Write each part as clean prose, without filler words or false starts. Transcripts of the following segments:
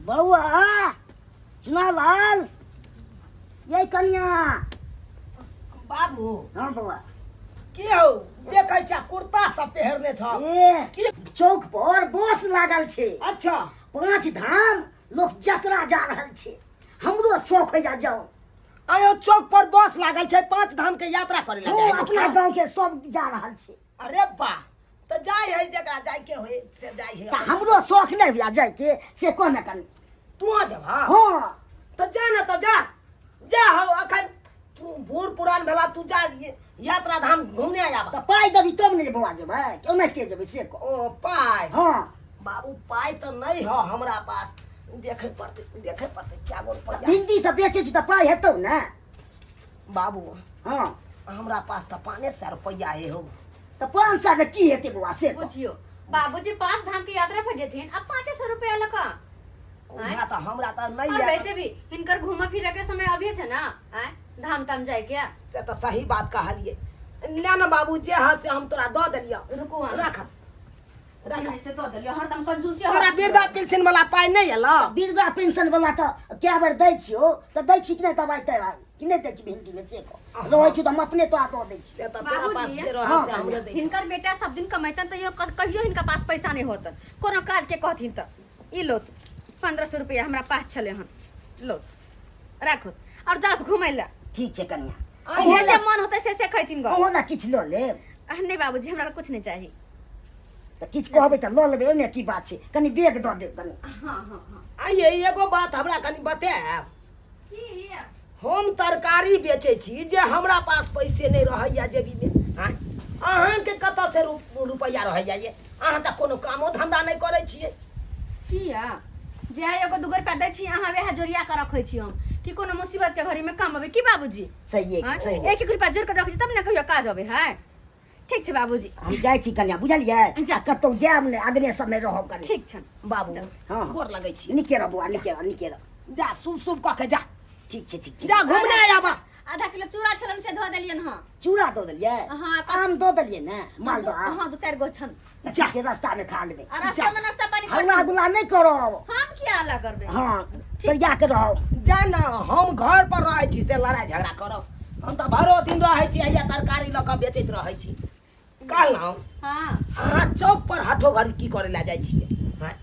बौआ चुनालाल, ये कनिया। बाबू। हाँ बौआ। की हौ, देखै छ कुर्ता सब पहिरने छ? ए की? चौक पर बस लागल छै। अच्छा। पांच धाम लोक यात्रा जा रहल छै, हमरो शौक होइया जाओ। आयो, चौक पर बस लागल छै, पांच धाम के यात्रा करे ला ओ जाय अपना गांव के सब जा रहल छै। अरे वाह, तऽ जाय है, जकरा जाय के होय से जाय है। तऽ हमरो शौक नहि होइया जाय के, से कह ने कनी। तू जब? हाँ। तऽ जा ने, तऽ जा जा हौ, अखन तू बूढ़ पुरान भेला, तू जा यात्रा धाम घूमने आबा। तऽ पाइ देबी तब ने बौआ जेबै, केनाहिते जेबै से कह। ओ पाइ? हाँ। बाबू, पाइ तऽ नहि हो हमरा पास, देखे पड़तै, देखे पड़तै क्या गो रुपैआ। भिंडी सब बेचै छी तऽ पाइ हेतौ ने? बाबू। हाँ। हमरा पास तऽ 500 रुपैआ है हो। तऽ 500 के की हेतै बौआ, से कह। बुझियो बाबूजी, पांच धाम के यात्रा पर जेथिन अब 500 रुपया लगा? उएह तऽ हमरा तऽ नहि और यऽ। वैसे भी हिनकर घूमा फिरे के समय अभी छै ना, आय धाम ताम जाय के। से तऽ सही बात कहलियै। ले ने बाबू, जे है से हम तोरा दऽ देलियौ। रुकू अहाँ। राख राख। से दऽ देलियौ, हरदम कंजूसी। तोरा वृद्धा पेंशन वाला पाइ नहि एलौ? वृद्धा पेंशन वाला तऽ कए बेर दै छियौ, तऽ दै छी कि नहि दवाइ तवाइ कि नहि दै छी भिंडी मे, से कह। रहै छी तऽ हम अपने तोरा दऽ दै छी। से तऽ तोरा पास बाबूजी, जे रहै हाँ, से हमरे दै छी। हिनकर बेटा सब दिन कमैतन तैयो कहियो हिनका पास पैसा नहीं होतन। कोनो काज के कहथिन तऽ ई लो 1500 रुपया हमरा पास छले हन, लो राखो और जात घुमै ला। ठीक छै कनिया। जे जे मन होतै से से खैथिन गो। अहूँ लए किछु लऽ लेब। नहीं बाबूजी, हमरा कुछ नहीं चाहिए। तऽ किछु कहबै तऽ लऽ लेबै, ओहिमे की बात छै? कनि बैग दऽ देब कनि। हाँ हाँ हाँ। आइए, एगो बात हमरा कनि बतायब? की? हम तरकारी बेचै छी जे हमरा पास पैसे नहि रहैया जेबीमे, आँय, अहाँके कतऽसँ रुपैआ रहैया ये? अहाँ तऽ कोनो कामो धंधा नहि करै छियै। किया, जे एगो दूगो रुपया दै छी अहाँ, वएह जोड़िया के रखै छी हम कि कोनो मुसीबत के घड़ी में काम अबै। की बाबूजी? सही आँय? सही। एक एक रुपया जोड़ के रखै छी तब ने कहियो काज अबै है। ठीक छै बाबूजी। हम जाइ छी कनिया, बुझलियै? जा। कतहु जायब नहि, अगने सबमे रहब कनि। ठीक छन। बाबू। हाँ। गोर लगै छी। नीके रह बौआ, नीके रह, नीके रह। जा, शुभ शुभ कऽ के जा। ठीक छै, ठीक छै। जा, घूमने आबा। आधा किलो चूड़ा छलन से धो देलियन। हाँ। चूड़ा दऽ देलियै? हाँ। आम दऽ देलियै ने, मालदह आम? हाँ, दू चारि गो छन। तऽ ठीक छै, रास्तामे खा लेबै। आ रास्ता में नाश्ता पानी हल्ला गुल्ला नहि करब। हम किया हल्ला करबै? हाँ, सरिया के रहब। जा ने, हम घर पर रहै छी से लड़ाइ झगड़ा करब? हम तऽ भरो दिन रहै छी हैया, तरकारी लऽ कऽ बेचैत रहै छी। कहलहुँ, हाँ। अहाँ चौक पर हठो घड़ी की करै लए जाइ छियै, आँय?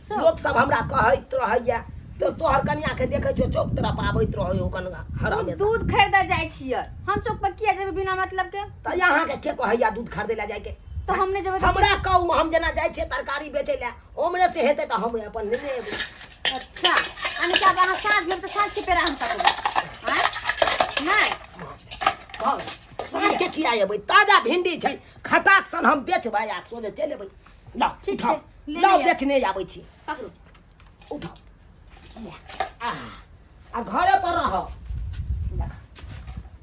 चौक? लोक सब हमरा कहैत रहैया तऽ तोहर कनिया के देखै छियौ चौक तरफ आबैत रहै हो कनिया हर हम हमेशा। दूध खरीदे जाइ छियै, हम चौक पर किया जेबै बिना मतलब के? तऽ अहाँके के कहैया दूध खरीदै लए जाइके? तऽ हम नहि जेबै तऽ हमरा कहू, हम जेना जाइ छियै तरकारी बेचै लए, ओमरे से हेतै तऽ हम अपन लेने एबै। अच्छा, यानी कि आब अहाँ साँझ लेब तऽ साँझ के पेड़ा हम पकड़बै, आँय? नहि। भऽ गेल। साँझ के किया एबै? ताजा भिंडी छै, खटाक सन हम बेचबै आ सोझे चलि एबै। लाउ। ठीक उठाउ। छै, लेने लाउ। आयब। बेचने आबै छी। पकड़ू। उठाउ आ आ घरे पर रह।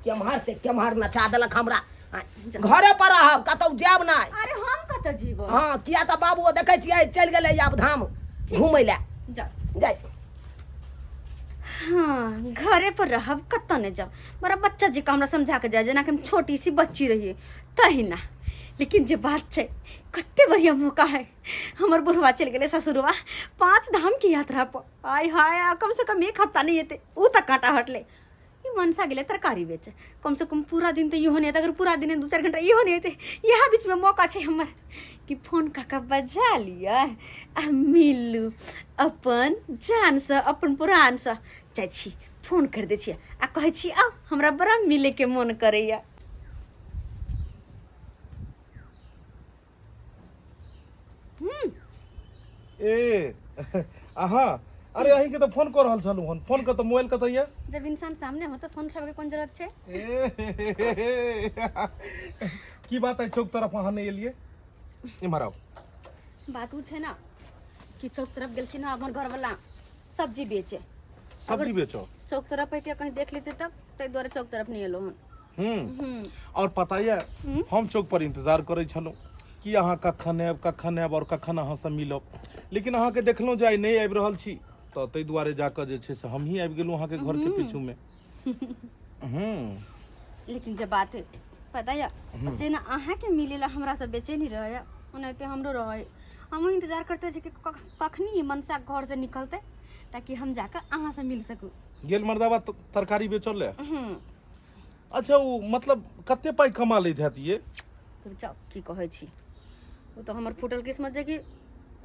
केम्हर से केम्हर नचा देलक हमरा। आ, घरे पर रहब, कतौ जायब नहि। अरे, हम कतऽ जीब? हँ, किया तऽ बाबू देखै छियै चलि गेलै आब धाम घुमै लए। जाउ। जाइ। हाँ, घरे पर रहब, कतऽ नहि जाब। बड़ा बच्चा जी का हमरा समझा के जाय, जेना कि हम छोटी सी बच्ची रहिए तहिना। लेकिन जे बात छै, कते बढ़िया मौका है। हमर बुढ़वा चलि गेलै ससुरवा पाँच धाम के यात्रा पर। आय हाय, आ कम से कम एक हफ्ता नहीं एते। ऊ तक कांटा हटले। ई मनसा गेलै तरकारी बेचे, कम से कम पूरा दिन तऽ इहो नहि एतै। अगर पूरा दिन, 2-4 घंटा इहो नहि एतै, इएह बीचमे मौका छै हमर कि फोन कऽ कऽ बजा लिअ आ मिलू अपन जानसँ, अपन पुरानसँ। जाइ छी, फोन करि दै छियै आ कहै छी आउ, हमरा बड़ा मिलैके मोन करैया। ए अहाँ, अरे अहीं के तऽ फोन कऽ रहल छलहुँ हन। फोन कतऽ, मोबाइल कतऽ यऽ? जब इंसान सामने हो तऽ फोन उठाबैके कोन जरूरत छै? ए की बात है, चौक तरफ अहाँ नहि एलियै? इम्हर आउ। बात ओ छै ने कि चौक तरफ गेलखिन हँ हमर घरवला सब्जी बेचे। सब्जी बेचो? चौक तरफ अइते कहीं देख लेते तब, ताहि दुआरे चौक तरफ नहि एलहुँ हन। और पता यऽ, हम चौक पर इंतजार करै छलहुँ कि अहाँ कखन आयब, कखन आयब और कखन अहाँसँ मिलब, लेकिन अहाँके देखलहुँ जे आइ नहि आबि रहल छी, तऽ ताहि दुआरे जाकऽ जे छै से हमही आबि गेलहुँ अहाँके घरके पीछूमे। लेकिन जे बात है, पता यऽ, जेना अहाँके मिले ला हमरा सब बेचैनी रहै, ओनाहिते हमरो रहै। हमहूँ इंतजार करते छी कि कखनी ई मनसा घर से निकलतै, ताकि हम जाकऽ अहाँसँ मिल सकू। गेल मर्दाबा तरकारी बेचल ले। अच्छा, ओ मतलब कते पाइ कमा लैत हैत ये? तो जाउ, की कहै छी, ओ तऽ हमर फूटल किस्मत जे कि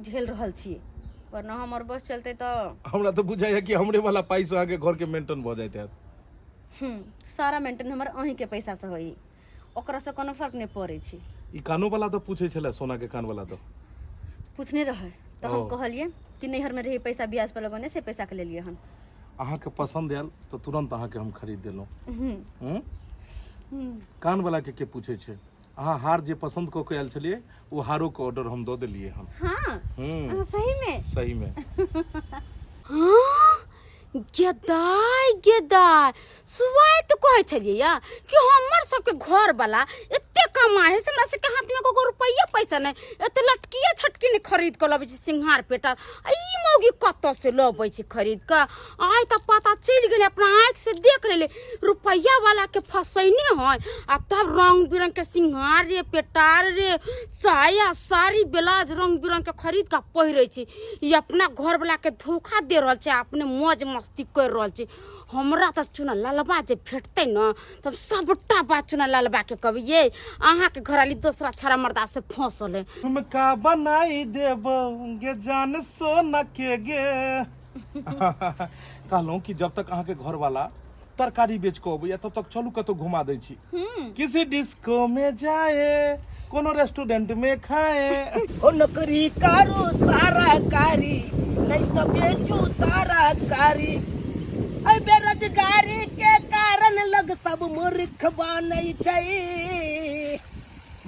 झेल रहल छी, वरना हमर बस चलतै तऽ हमरा तऽ बुझाइया कि हमरे वाला पाइ से अहाँके घर के मेंटेन भऽ जाइत हैत। सारा मेंटेन हमर अहीँके पैसासँ होइ, ओकरासँ कोनो फर्क नहि पड़ै छै। ई कानो वाला तऽ पूछै छलै, सोना के कान वाला तऽ पूछने रहै तऽ हम ओ। कहलियै कि नैहरमे रही पैसा ब्याज पर लगौने, से पैसाके लेलियै हन। अहाँके पसन्द आयल तऽ तुरन्त अहाँके हम खरीद देलहुँ। हूँ? कान वाला के के पूछै छै? अहाँ हार जे पसन्द कऽ के आयल छलियै, ओ हारो के ऑर्डर हम दऽ देलियै हन। हाँ? हूँ। अहाँ सहीमे? सहीमे। हाँ गेदाय गेदाय, सुआइत कहै छलियै या कि हमर सबके घर वाला एते कमाइ है से हमरा सबके हाथमे एगो रुपैआ पैसा नहि, एते लटकिए छटकी नहि खरीद कऽ लबै छै सिंघार पेटार, आ ई मौगी कतऽ से लबै छै खरीद कऽ? आइ तऽ पता चलि गेलै, अपना आँखि से देख लेलै, रुपैआ वाला के फसैने है आ तब रंग बिरंग के सिंघार रे पेटार रे साया साड़ी ब्लाउज रंग बिरंग के खरीद कऽ पहिरै छै। ई अपना घरवला के धोखा दे रहल छै, अपने मौज मस्ती कर रहल छै। हमरा तऽ चुना ललबा जे भेटतै ने तब सबटा बात चुना ललबा के कहबै, ये अहाँके घरवाली दोसरा छड़ा मर्दा से फंसल है। झुमका बनाई देबो गे जान सोना के गे। कहलहुँ कि जब तक अहाँके घरवाला तरकारी बेच कऽ अबैया तब तक चलू कतौ घुमा दै छी, किसी डिस्को में जाए, कोनो रेस्टोरेंट में खाए। ओ नौकरी करू सारा कारी, नहीं तो बेचू तारा कारी। ऐ बेरोजगारी के कारण लोग सब मूर्ख बनै छै।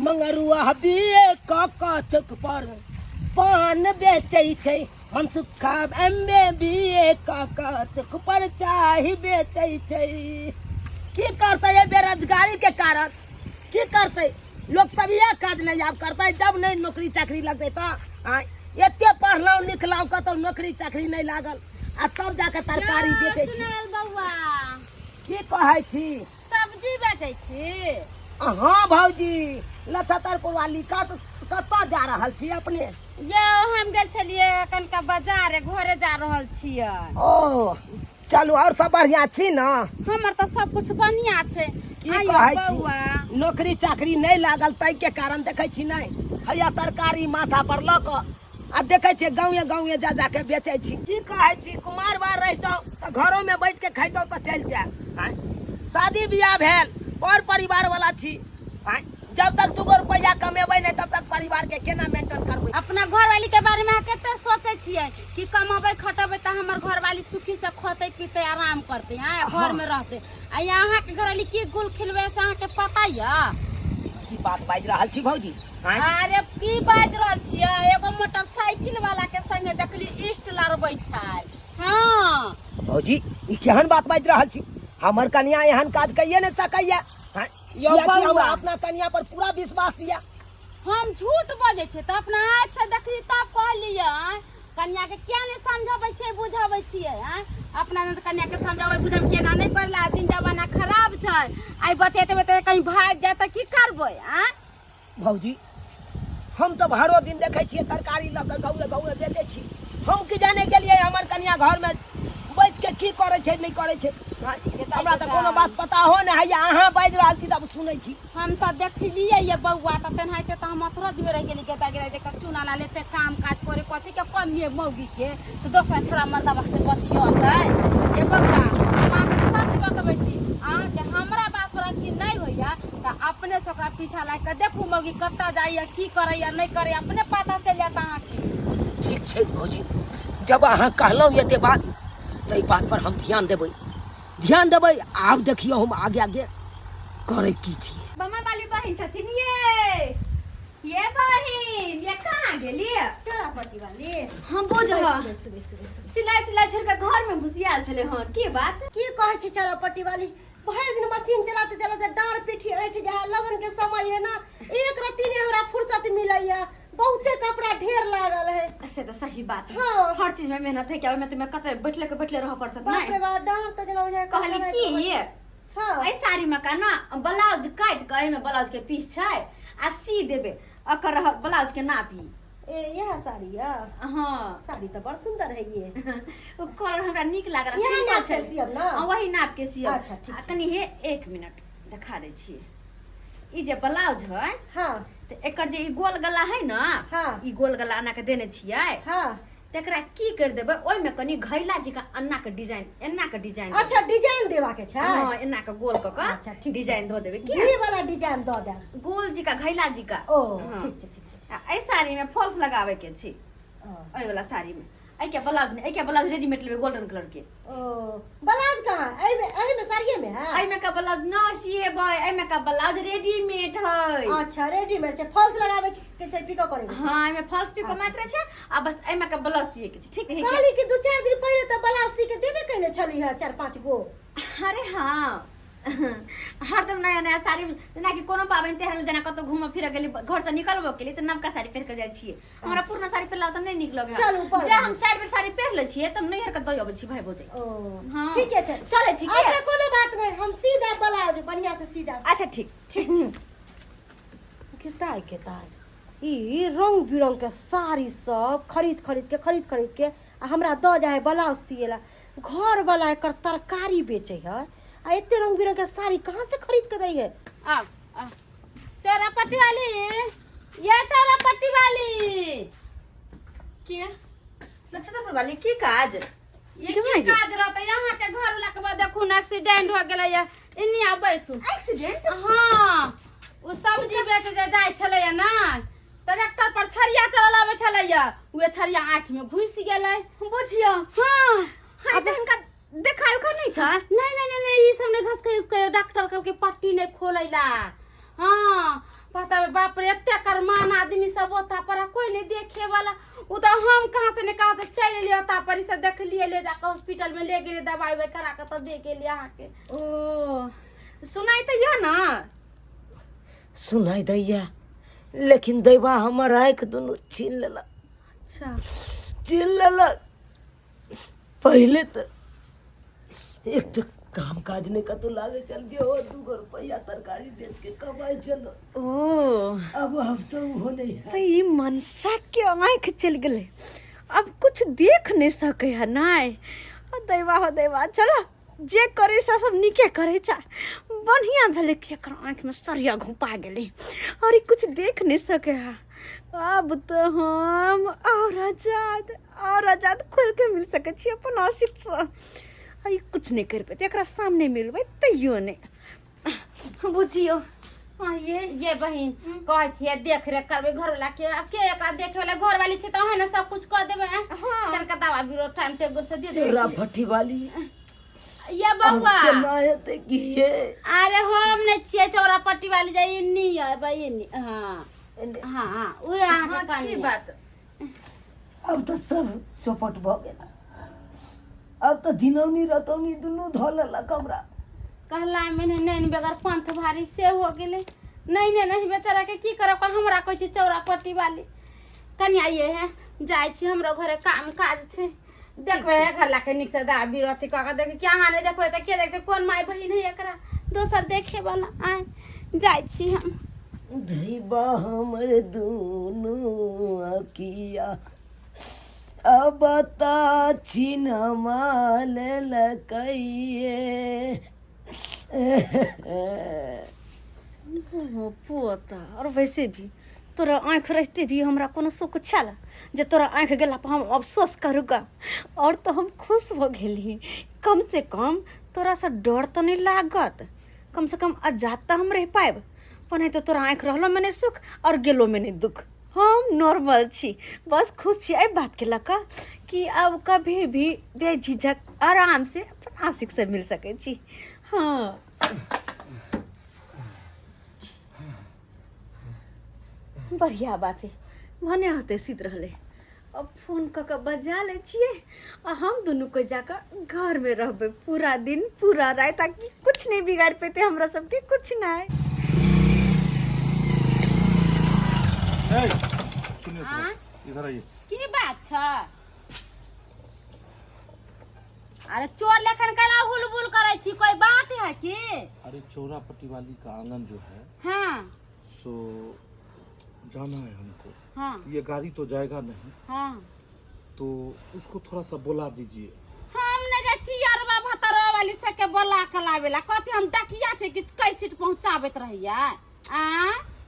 मंगरुआ बीए क क चौक पर पान बेचै छै, मनसुखा एम ए बी ए क क चौक पर चाय बेचै छै। की करतै ये बेरोजगारी के कारण? की करतै लोक सब? इएह काज नहि आब करतै जब नहि नौकरी चाकरी लगतै तऽ। आँय, एते पढ़लहुँ लिखलहुँ, कतहु नौकरी चाकरी नहि लागल आ तब जाके तरकारी बेचै छी। सुनल बौआ। की कहै छी? सब्जी बेचै छी? हाँ भौजी। लछतरपुर वाली, कत कतऽ जा रहल छी अपने? यौ, हम गेल छलियै कनिका बाजार, घरे जा रहल छियै। ओ चलू, आओर सब बढ़िआँ छी ने? हमर तऽ सब कुछ बढ़िया छै। की आइयो कहै छी, बौआ, नौकरी चाकरी नहि लागल ताहिके कारण देखै छी नहि हैया तरकारी माथा पर लऽ कऽ आ देखै छियै गाँवे गाँवे जा जाके बेचै छी। की कहै छी, कुमार बार रहितहुँ तऽ घरोमे बैठ के खैतहुँ तऽ चलिते। आँय, शादी बियाह भेल, पर परिवार वाला छी। आँय, जब तक दूगो रुपैआ कमेबै नहि तब तक परिवार के केना मेंटेन करबै? अपना घरवाली के बारे में अहाँ कते सोचै छियै कि कमेबै खटेबै तऽ हमर घरवाली सुखी से खोतै पीतै आराम करतै, आँय, घर में रहतै। आ यहाँ के घरवाली की गुल खिलबै से अहाँके पता यऽ? की बात बाजि रहल छी भौजी? आँय? अरे की बाजि रहल छियै, एगो मोटरसाइकिल वाला के संगे देखली इष्ट लड़बै छै। हाँ। भौजी, ई केहन बात बाजि रहल छी? हमर कनिया एहन काज कइए नहि सकैया। आँय, यौ कियाकि हमरा बौआ। अपना कनिया पर पूरा विश्वास यऽ। हम झूठ बजै छियै तऽ अपना आँखि से देखली तब कहलियै। आँय, कनिया के किया नहि समझबै छियै बुझबै छियै? आँय, अपना जन तऽ कनिया के समझबै बुझबै केना नहि करला, दिन जमाना खराब छै। आइ बतेते बतेते कहीं भागि जाय तऽ की करबै? आँय भौजी, हम तऽ भरो दिन देखै छियै तरकारी लऽ कऽ गाँवे गाँवे बेचै छी। हम की जाने गेलियै हमर कनिया घरमे बैस के की करै छै नहि करै छै। आँय, हमरा तऽ कोनो बात पता हो नहि हैया, अहाँ बाजि रहल छी तब सुनै छी। हम तऽ देखलियै ये बौआ, तऽ तेनाहिते तऽ हम अथरज में रहि गेली। गेदा गेदा देख चूना ला लेते काम काज करे कथी के कमी है मौगी के से दोसरा छोरा मर्दबा से बतियतै? ये बौआ, हम अहाँके सच बतबै छी, अहाँके हमरा बात पर यकीन नहि होइया तऽ अपने से ओकरा पीछा लागि कऽ देखू, मौगी कतऽ जाइया, की करैया नहि करैया, अपने पता चलि जायत अहाँके। ठीक छै भौजी, जब अहाँ कहलहुँ एते बात तऽ एहि बात पर हम ध्यान देबै, ध्यान देबै। आब देखियौ हम आगे आगे करै की छियै। बमा वाली बहिन छथिन ये, ये बहिन ये कहाँ गेलियै? चोरापट्टी वाली। हम बुझ बैसू, बैसू, बैसू। चिल्लाइ तिल्लाइ छोड़ि कऽ घर में घुसियाल छलै हन, की बात? की कहै छी चोरापट्टी वाली, भरि दिन मशीन चलाते चलाते डाँड़ पीठी ऐठ जाइ है। लगन के समय है ना, एक रत्ती नहीं हमरा फुर्सत मिलैया, बहुते कपड़ा ढेर लागल है। से तऽ सही बात है। हाँ। हर चीज में मेहनत है, क्या ओहिमे तुम्हें कते बैठले के बैठले रह पड़त। बाप रे नहीं बाप, डाँड़ तऽ जेना बुझाइ कहली कपड़ा की ये हाँ। एहि साड़ी में का ना ब्लाउज काटि कऽ एहिमे ब्लाउज के पीस छै आ सी देबै, ओकर रह ब्लाउज के नापी। ए यह साड़ी है? हाँ। साड़ी तो बड़ सुंदर है ये। ओ कलर हमरा नीक लागल। इएह सिंपल नाप के छै। सियब ना? हाँ, वही नाप के सियब। अच्छा, ठीक आ छै। कनी हे एक मिनट देखा दै छी। ई जे ब्लाउज है, हाँ। तऽ एकर जे ई गोल गला है ना, हाँ। ई गोल गला एना के देने छियै, हाँ। तकरा की कर देबै, ओहिमे कनी घैला जी का अन्ना के डिजाइन, एना के डिजाइन देबै। अच्छा, डिजाइन देवा के छै? हाँ, एना के गोल क के। अच्छा, ठीक। डिजाइन धो देबै। की घी वाला डिजाइन दऽ देब। गोल जी का, घैला जी का। ओ। हाँ। ठीक छै, ठीक छै। आ एहि साड़ी में फॉल्स लगावे के छी। ओ। एहि वाला साड़ी में, एहि के ब्लाउज में, एहि के ब्लाउज रेडीमेड लेबै गोल्डन कलर के। ओ ब्लाउज कहाँ? एहिमे, एहिमे साड़िये में है? एहिमे का ब्लाउज न सिएबै, एहिमे का ब्लाउज रेडीमेड है। अच्छा, रेडीमेड छै। फॉल्स लगाबै के छै, पिको करे के छै? हाँ, एहिमे फॉल्स पिको मात्र छै आ बस एहिमे का ब्लाउज सिए के छै। ठीक है? कहली कि 2-4 दिन पहिले तऽ ब्लाउज सी के देबे कयने छली है 4-5 गो। अरे हाँ, हरदम नया नया साड़ी, जेनाकि कोनो पाबनि तिहार, जेना कतौ घूमऽ फिरऽ गेली, घरसँ निकलबो केली तऽ नवका साड़ी पहिर कऽ जाइ छियै। हमरा पुरना साड़ी पहिरला तऽ नहि नीक लगै। चलू, बड़ जे हम 4 बेर साड़ी पहिर लै छियै तऽ हम नैहर के दऽ अबै छी भाय भौजाइ। ओ। हाँ। ठीके छै। चलै छी के? अच्छा, कोनो बात नहि, हम सी देब ब्लाउज, बढ़िया से सी देब। अच्छा, ठीक। ठीक छै। केताय केताय ई रंग बिरंग के साड़ी सब खरीद खरीद के, खरीद खरीद के आ हमरा दऽ जाइ है ब्लाउज सिए ला। घर वाला एकर तरकारी बेचै है आ एते रंग बिरंग के साड़ी कहाँ से खरीद के दै है? आओ आओ, चोरा पट्टी वाली, ये चोरा पट्टी वाली। के नक्षत्रपुर वाली, की काज? ये की काज रहतै यहाँ के? घर वाला के बाद देखू ने, एक्सीडेंट हो गेलै या। इन्नी आ, बैसू। एक्सीडेंट? हाँ, ओ सब्जी बेचे जे जाइ छलैया ना, ट्रैक्टर पर छरिया चलल आबै छलैया, उहे छरिया आँखि में घुसि गेलै। बुझियो। हाँ। हाँ, तऽ हिनका देखाय उखाय नहि छै? नहीं नहीं नहीं नहीं, ई सब नहीं घसके उसके। डॉक्टर कहलकै पट्टी नहीं खोलैला। हाँ, पता है, बाप रे, एते करमान आदमी सब ओता पर आ कोई नहीं देखे वाला। उ तो हम कहाँ से ने कहाँ से चलि एलियै ओता पर, ई सब देखलियै, ले जाके हॉस्पिटल में ले गेलियै, दवाई उवाई करा के तऽ दे गेलियै अहाँके। ओ सुनाइ तऽ यऽ ने? सुनाइ दैया, लेकिन दैबा हमर आँखि दुनू छीन लेलक। अच्छा। छीन लेलक। पहिले तऽ एक तऽ काम काज नहि कतहु लागै छल जे हो 2 गो रुपैआ तरकारी बेच के कमाइ छल। ओ। अब तऽ ओहो नहि है। तऽ ई मनसा के आँखि चलि गेलै, अब कुछ देख नहि सकै है। नहि ओ दैवा, हो दैवा, चलो जे करै से सब नीके करै छै। बढ़िआँ भेलै कि एकर आँखिमे सरिया घोपा गेलै और ई कुछ देख नहि सकै है। अब तऽ हम और आजाद, और आजाद खोलि के मिल सकै छी अपन आशिकसँ। आ ई कुछ नहि करि पेतै, एकरा सामने मिलबै तैयो नहि। बुझियौ। हाँ, ये बहिन, कहै छियै देख रेख करबै घर वाला के। अब के एकरा देखे वाला? घर वाली छै तऽ अहें ने सब कुछ कऽ देबै। हाँ। कनका दवा बीरो टाइम टेबुल से दे देबै। चोरा फट्टी वाली। ये अब बौआ। केना हेतै की ये? अरे हम नहि छियै चौरा पट्टी वाली, जे इन्नी ये बहिन। हाँ हाँ हाँ, उहे अहाँके। हाँ, की कनिया। बात? अब तऽ सब चौपट भऽ गेल। अब तऽ दिनौनी रतौनी दुनू धऽ लेलक हमरा। कहला में नैन बगैर पंथ भारी से हो गेलै। नहीं नहीं नहीं, बेचारा के की करब? हमरा कहै छै चौरा पट्टी वाली। कनिया ये है, जाइ छी, हमरो घरे काम काज छै। देखबै है घर लाके नीक से दवा बीरो अथी कऽ के देखबै कि अहाँ नहि देखबै तऽ के देखतै? कोन माय बहिन है एकरा दोसर देखे वाला? आय, जाइ छी हम। दैबा हमर दुनू अकिया अब ता छिनमा लेलकैये। ओ पोता, और वैसे भी तोरा आँखि रहिते भी हमरा कोनो सुख छल जे तोरा आँखि गेला पर हम अफसोस करूँगा? और तऽ हम खुश भऽ गेली, कम से कम तोरासँ डर तऽ नहि लागत, कम से कम आजाद तऽ हम रहि पायब। पर नहि तऽ तोरा आँखि रहलोमे नहि सुख और गेलोमे नहि दुख। हम नॉर्मल छी, बस खुश छी एहि बातके लऽ कऽ कि अब कभी भी बेझिझक आराम से अपन आशिक से मिल सकै छी। हाँ, बढ़िया बात है। भने होते सुति रहलै, अब फोन कऽ कऽ बजा लै छियै आ हम दुनू कोइ जाकऽ घरमे रहबै पूरा दिन पूरा राति, ताकि कुछ नहि बिगाड़ि पेतै हमरा सबके कुछ नहि। ए, सुनिए हाँ? सुनिए, इधर आइए। की बात छै? अरे चोर लेखन कैला हुलबुल करै छी? कोई बात है की? अरे चौरा पट्टी वाली का आंगन जो है, हाँ। सो जाना है हमको। हाँ। ये गाड़ी तो जाएगा नहीं। हाँ। तो उसको थोड़ा सा बुला दीजिए। हम नहीं जाइ छी अरबा भतरवा वाली सबके बोला के लाबेला। कथी हम डाकिया छै कि कै सीट पहुंचाबैत रहैया? आ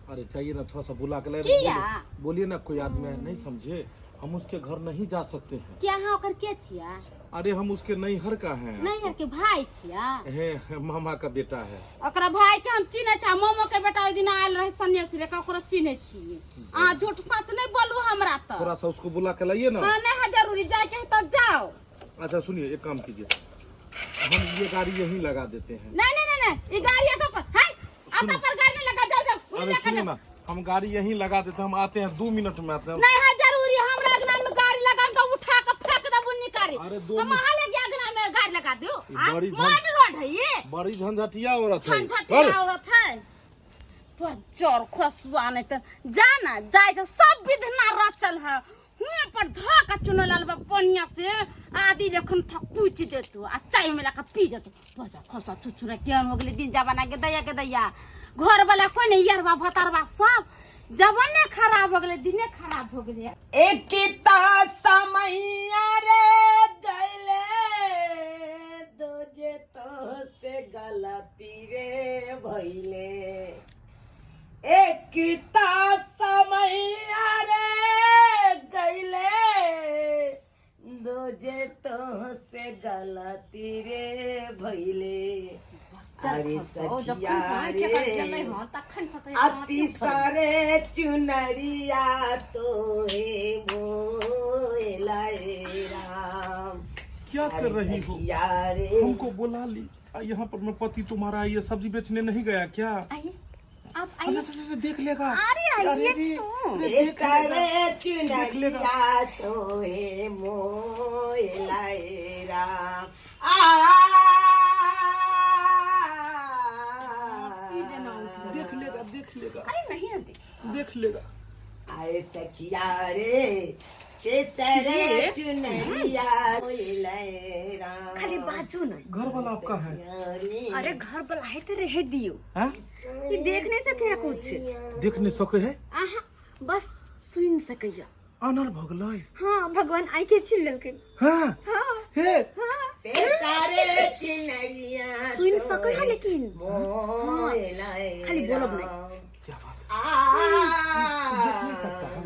अरे चाहिए ना, थोड़ा सा बुला के लाए। किया? बोलिए ना, कोई आदमी है, नहीं समझे, हम उसके घर नहीं जा सकते हैं। क्या अहाँ ओकर के छिया? अरे हम उसके नैहर का हैं। नैहर के भाई छिया? है, मामा का बेटा है। ओकरा भाई के हम चिन्है छी। मामा के बेटा ओहि दिन आयल रहे सन्यासी लेके, ओकरो चिन्है छियै। अहाँ झूठ सच नहीं बोलू हमरा। तो थोड़ा सा उसको बुला के लाइए ना। हाँ, नहीं है जरूरी, जाए के है तो जाओ। अच्छा सुनिए, एक काम कीजिए, हम ये गाड़ी यहीं लगा देते हैं। नहीं नहीं नहीं नहीं, ये गाड़ी आता पर है, आता पर गाड़ी नहीं लगा। जाओ जाओ, अरे लगा सुनिए जाओ। ना, हम गाड़ी यहीं लगा देते हैं, हम आते हैं, 2 मिनट में आते हैं। नहीं है जरूरी, हमरा अंगना में गाड़ी लगा तो उठा के फेंक देबू निकाली। अरे दो हम अहाँ लगे अंगना में गाड़ी लगा दियो। ई आ, बड़ी मेन रोड है ये। बड़ी झंझटिया औरत है। झंझटिया औरत है। बजर खसुआ नहीं तो जाना जाए तो सब विधना रचल है। हुए पर धो के चुनलाल बा पनिया से आदि लेखन थक कुच देतु आ चाय में लगा पी देतु। बजर खसुआ छुछुरा केहन हो गेलै दिन जमाना के दैया के दैया। घर वाला कोई नहीं, यारबा भतरबा सब जमाने खराब हो गेलै, दिने खराब हो गेलै। एकता समैया रे गैले दोजे तो से गलती रे भइले। एकता समैया रे गैले दोजे तो से गलती रे भइले। अरे जखन से आँखि सखिया एकर रे गेलै हँ तखन से तऽ अति सारे चुनरिया तो हे मोला राम। क्या कर रही हो? सखिया रे हमको बुला ली। यहाँ पर मैं पति तुम्हारा ये सब्जी बेचने नहीं गया क्या? आइए आप अरे, आइए। अरे, अरे, देख लेगा। अरे आइए अरे, तो। अरे, देख सारे लेगा। देख लेगा। चुनरिया तो हे मोला राम। आ देख लेगा, देख लेगा। अरे नहीं आती। देख लेगा। आए सखिया रे के सारे चुनरिया राम। खाली बाजू नहीं। घर वाला आपका है? अरे घर वाला है तो रह दियो। हैं? ये देख नहीं सके है कुछ। देख नहीं सके है? आहा बस सुन सकैया। अनर भगलै। हाँ भगवान आई के छीन लेलखिन। हाँ। हाँ। हे। हाँ। सारे चुनरिया सुन सके है लेकिन हाँ, खाली बोलब नहीं। क्या बात है? देख नहीं सकता है।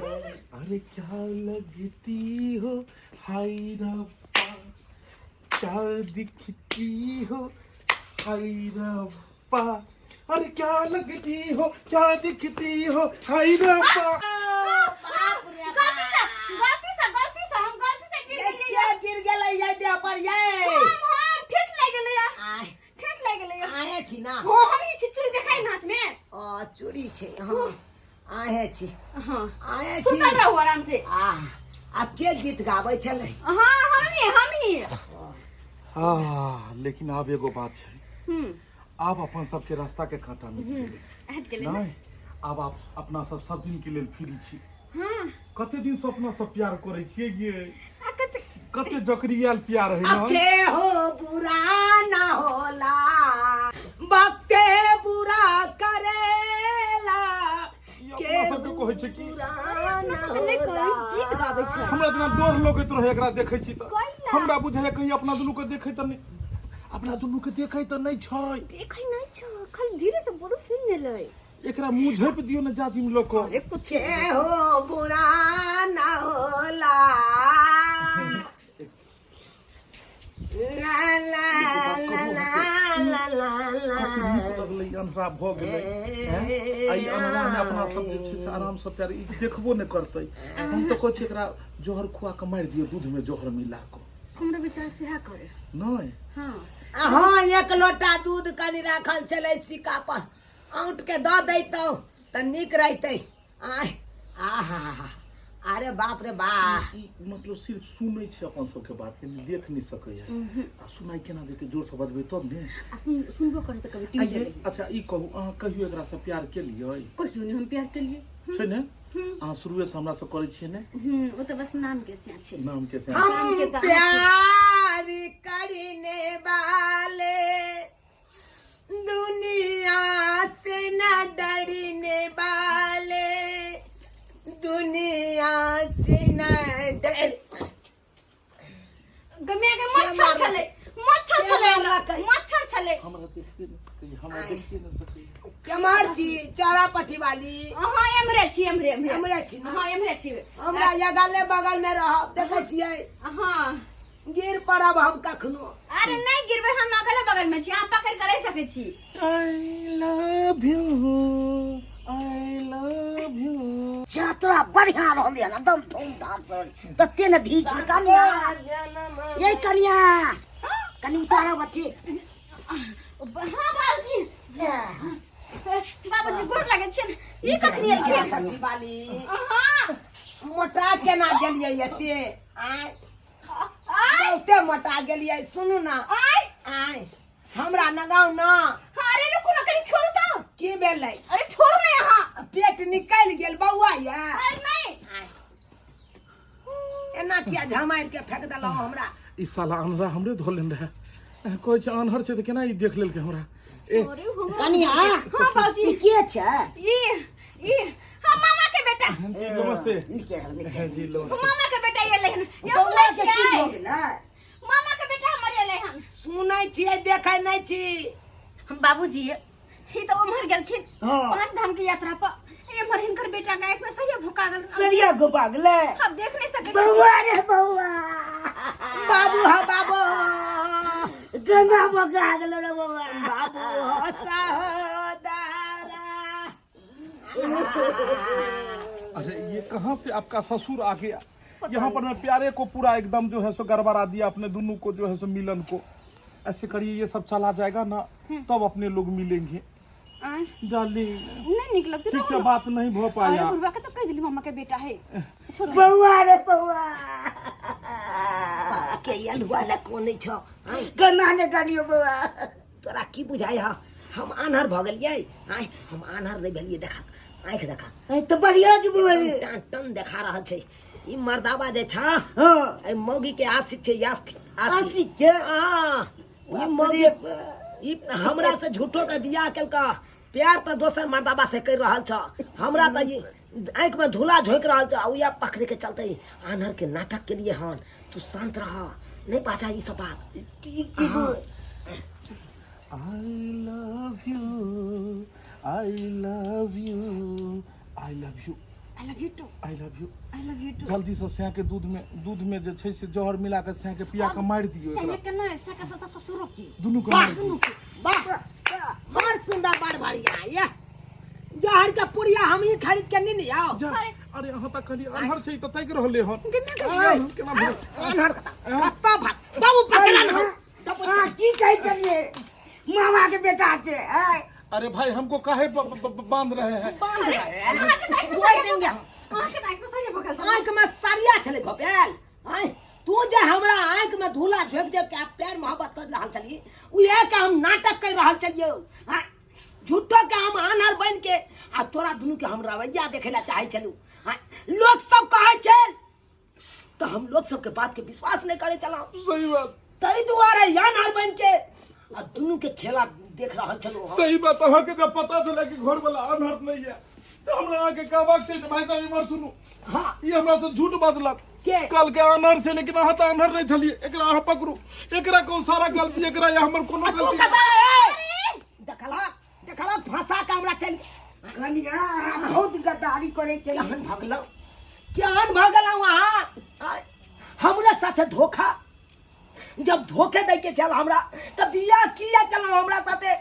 अरे क्या लगती हो हाय रब्बा, क्या दिखती हो हाय रब्बा, अरे क्या लगती हो क्या दिखती हो हाय रब्बा। गलती से गलती से गलती से हम गलती से गिर गेलियै। क्या गिर गेलै ये देह पर ये? हम ठेस लागि गेलै। आय ठेस लागि गेलै। आहे छी ना? हो हम ही छी, चूड़ी देखाइ ना हाथ में। ओ चूड़ी छै। हाँ आहे छी। हाँ आहे छी। सुतल रहू आराम से। आ आ के गीत गाबै छलै? हाँ हम ही हम ही। हाँ लेकिन आब एगो बात छै, आब अपन सबके रास्ता के कांटा मिट गेलै। हटि गेलै ने? नहीं, आब आप अपना सब सब दिन के लेल फ्री छी। हाँ कते दिन से अपना सब प्यार करै छियै ये? आ कते कते जकरियाल प्यार है ना? अखे हो बुरा ना होला वक्ते बुरा करेला। ई अपना सबके कहै छै कि बुरा अपना ना सबके नहि होला। कहै, गीत गाबै छै। हमरा जेना डर लगैत रहे एकरा देखै छी तऽ। कैला? हमरा बुझाइए कहीं अपना दुनू के देखै तऽ नहि, अपना दुनू के देखै तऽ नहि छै। देखै नहि छै, खाली धीरे से बोलू सुनि ने लै। एकरा मुंह झाँपि दियौ ने जाजिम लऽ कऽ। अरे कुछ के हो बुरा ना होला। ला ला ला ला ला ला ला। कते नीक लगलै ई अन्हरा भऽ गेलै हैं? आ ई अन्हरा मे अपना सब जे छै से आराम से प्यार ई देखबो नहि करतै। हम तऽ कहै छी एकरा जहर खुआ कऽ मारि दियौ, दूध मे जहर मिला कऽ। हमरा विचार सेहा करे। नहि हाँ हाँ एक लोटा दूध कनि राखल छलै सिक्का पर, औंट के दऽ दैतहुँ तऽ नीक रहितै। आय आहा अरे बाप रे बा। ई मतलब सिर्फ सुनै छै अपन सबके बात, लेकिन देख नहि सकैया। आ सुनाइ केना देतै? जोर से बजबै तब ने। आ सुन सुनबो करे तऽ कभी टीवी आइये, चले। अच्छा ई कहू, अहाँ कहियो एकरा से प्यार केलियै? कहियो नहि हम प्यार केलियै। छै ने? अहाँ शुरुए से हमरा से करै छियै ने? ओ तऽ बस नाम के स्या छै। नाम के से। हम के तऽ प्यार करने वाले दुनिया से न डरने वाले। देखिए नहि सकैए, हमरा देखिए नहि सकैए। केम्हर छी चारा पट्टी वाली? अहाँ एम्हरे छी, एम्हरे एम्हरे। एम्हरे छी ने? हाँ, एम्हरे छी। हमरा अगले बगल में रहब, देखै छियै। हाँ। गिर पड़ब हम कखनो। अरे नहीं गिरबै, हम अगले बगल में छी, अहाँ पकड़ के रहि सकै छी। I love you, I love you. यात्रा बढ़िया रहलै हन, एकदम धूमधाम से रहलै, तते ने भीड़ छलै। कनिया, ये कनिया, कनि उतारब अथी। हाँ बाबूजी, बाबूजी गोर लागै छियनि। ई कखनी एलखिन? पट्टी वाली। हाँ। मोटा केना गेलियै एते? आँय, बहुते मोटा गेलियै। सुनू ना। आय। आँय, हमरा नगाउ ना। अरे रुकू ना कनि, छोड़ू तऽ। की भेलै? अरे छोड़ू ना यहाँ। पेट निकलि गेल बौआ या? अरे नहीं। एना किया झमारि के फेंक देलहुँ हमरा? ई साला अनहरा हमरे धो लेने रहे। कहै छै अनहर छै तऽ केना ई देख लेलकै हमरा? ए अरे हमरा। कनिया। हाँ बाबूजी। ई के छै? ई ई हम मामा के बेटा। जी नमस्ते। नीके रहब, नीके रहब। जी नमस्ते। मामा के बेटा एलै हन। यौ बौआ सुनै के की छियै? भऽ गेलै? मामा के बेटा हमर एलै हन। सुनै छियै, देखै नहि छी। हम बाबूजी छी तऽ उम्हर गेलखिन हाँ। पांच धाम के यात्रा पर, एम्हर हिनकर बेटा के आँखि में सरिया भोका गेल। सरिया गोपा गेलै। अब देख नहीं सकै। बौआ रे बौआ। बाबू हो बाबू। गंगा बोका गेलो रे बौआ। बाबू हो सहोदरा। अच्छा, ये कहाँ से आपका ससुर आ गया यहाँ पर? मैं प्यारे को पूरा एकदम जो है सो गड़बड़ा दिया अपने दोनों को जो है सो मिलन को। ऐसे करिए, ये सब चला जाएगा ना तब अपने लोग मिलेंगे। आँय, डार्लिंग। नहीं निक लगते। ठीक से बात नहीं भ अरे पाया। बुढ़वा के तो कह दिली मामा के बेटा है, छोड़ो। बौआ रे बौआ। के अलुआ लए कोनै छौ? आँय, गन्ना ने जानियो बौआ। तोरा की बुझाइ ह, हम आन्हर भऽ गेलियै? आँय, हम आन्हर नहि भेलियै। देखा, आँखि देखा। ए तऽ बढ़िया छै बौआ रे। टन टन देखा रहल छै। ई मर्दाबा जे छ, हाँ। एहि मौगी के आशिक छै, आशिक। आशिक छै? हाँ, ई बाप मौगी रे बाप। ई हमरा से झूठो के बियाह केलका, प्यार तऽ दोसर मर्दाबा से कर रहल छ। हमरा तऽ ई आँखि में धूला झोंकि रहल छ। उएह पकड़े के चलते आन्हर के नाटक के लिए हन। तू शांत रह, नहीं बाजा ई सब बात। ठीक छै बौआ। I love you, I love you, I love you. I love you too. I love you. I love you too. जल्दी से सैं के दूध में, दूध में जे छै से जहर मिला के सैं के पिया के मारि दियौ एकरा। सैया के नहि, सैया के साथ ससुरो के। दुनू के मारि दियौ। वाह वाह, बड़ सुंदर, बड़ बढ़िया। ये जहर के पुड़िया हम ही खरीद के नहीं आओ। जा, अरे अहाँ तऽ कहलियै अन्हर छै, ई तऽ ताकि रहलै हन। केना भेल? आन्हर कतऽ भाग बाबू, पकड़ा ना। हाँ, की कहै छलियै? मामा के बेटा छै आय। अरे भाई, हमको काहे बांध रहे हैं? बांध रहे हैं, तोड़ देंगे हम। अहाँके तऽ आँखिमे सरिया भऽ गेल छलै। आँखि में सरिया छलै घोपायल? आँय, तू जे हमरा आँखि में धूला झोंकि दे के प्यार मोहब्बत कर रहल छलियै, उएह के हम नाटक कर रहल छलियै। आँय, झूठो के हम आन्हर बन के आ तोरा दुनू के हम रवैया देखे ला चाहे छलू। आँय, लोक सब कहै छै तऽ हम लोक सबके बात के विश्वास नहि करै छलहुँ। सही बात। ताहि दुआरे आन्हर बन के आ दुनू के खेला देख रहल छलहुँ हम। सही बात। अहाँके जब पता चला कि घर वाला अनहर नहीं है तो हमरा अहाँके कहबाक छै जे भाई साहब, इम्हर सुनू। हाँ। ई हमरा से झूठ बाजलक। के? कल के अनहर छै, लेकिन अहाँ तऽ अनहर नहीं छलियै। एकरा अहाँ पकड़ू, एकरा कहू सारा गलती एकरा या हमर कोनो तू गलती। कतऽ ए? देखला देखला, फंसा के हमरा चल। कनिया, अहाँ बहुत गद्दारी करै छै। केहन भगलौ, केहन भगलौ अहाँ? आँय, हमरा साथे धोखा। जब धोखे दै के छल हमरा तऽ बियाह किया केलहुँ हमरा साथे?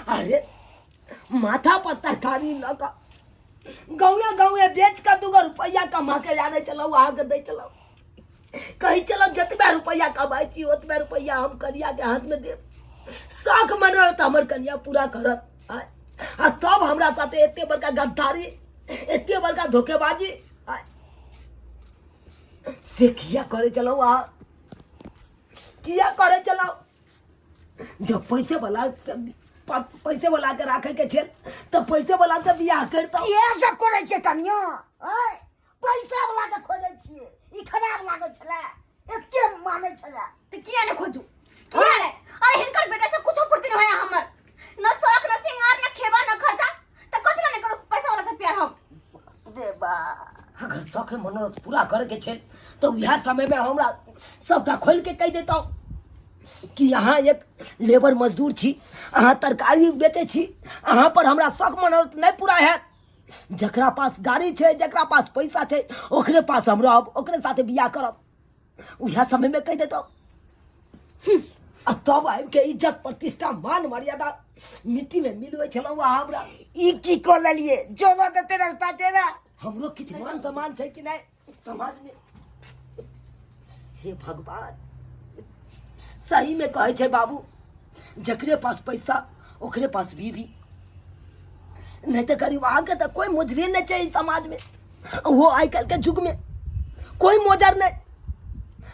अरे माथा पर तरकारी लऽ कऽ गाँवे गाँवे बेच कऽ दूगो रुपैआ कमा के आनै छलहुँ, अहाँके दै छलहुँ। कहै छलहुँ जतबे रुपैआ कमाइ छी ओतबे रुपैआ हम कनियाके हाथमे देब, शौख मनल तऽ हमर कनिया पूरा करत। आँय, आ तब हमरा साथे एते बड़का गद्दारी, एते बड़का धोखेबाजी, आँय, से किया करै छलहुँ अहाँ? किया करै छलहुँ? जब पैसे वाला से पैसे वाला के राखे के छल तऽ पैसे वाला से बियाह करितहुँ। इएह सब करै छै कनिया। आँय, पैसा वाला के खोजै छियै, ई खराब लागै छलै, एते मानै छलै। तऽ किया ने खोजू, किया ने? अरे हिनकर बेटा से कुछो पूर्ति नहीं होया हमर, न शौक न सिंगार न खेबा न खर्चा, तऽ कथी ला नहीं करू पैसा वाला से प्यार हम? रे बा। अगर शौक मनोरथ पूरा करे के छल तऽ उएह समय में हमरा सबटा खोलि के कहि देतहुँ। कि अहाँ एक लेबर मजदूर छी, अहाँ तरकारी बेचै छी, अहाँ पर हमरा शौक मनोरथ नहि पूरा हैत। जकरा पास गाड़ी छै, जकरा पास पैसा छै, ओकरे पास हम रहब, ओकरे साथे बियाह करब। उएह समयमे कहि देतौ आ तब आबि के इज्जत प्रतिष्ठा मान मर्यादा मिट्टी में मिलबै छलहुँ अहाँ हमरा। ई की कऽ लेलियै? जोलो देते रास्ता तेरा। हमरो किछु मान सम्मान छै कि नहि समाज में? हे भगवान, सही में कहै छै बाबू, जकरे पास पैसा ओकरे पास बीवी, नहीं तो गरीब अहाँके तऽ कोई मोजरे नहीं छै ई समाज में। वो आइ काल्हि के युग में कोई मोजर नहीं।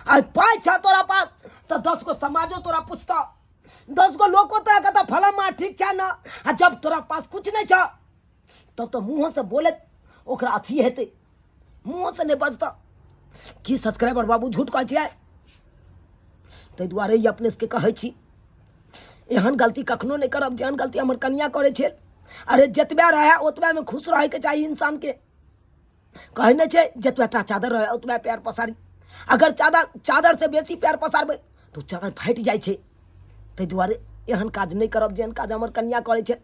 आइ पाइ छ तोरा पास तऽ 10 गो समाजो तोरा पूछता, 10 गो लोको तोरा कहता फलामा ठीक छै ना। आ जब तोरा पास कुछ नहीं छ तब तऽ मुँहो से बोले ओकरा अथी हेतै, मुँहो से नहीं बजता। की सब्सक्राइबर बाबू झूठ कहै छियै? ताहि दुआरे ई अपने सबके कहै छी, एहन गलती कखनो नहि करब जेहन गलती हमर कनिया करै छै। अरे जतबे रहै ओतबेमे खुश रहैके चाही इंसानके। कहै नहि छै जतबे टा चादर रहै ओतबे पैर पसारी, अगर चादर से बेसी पैर पसारबै तऽ ओ चादर फाटि जाइ छै। ताहि दुआरे एहन काज नहि करब जेहन काज हमर कनिया करै छै।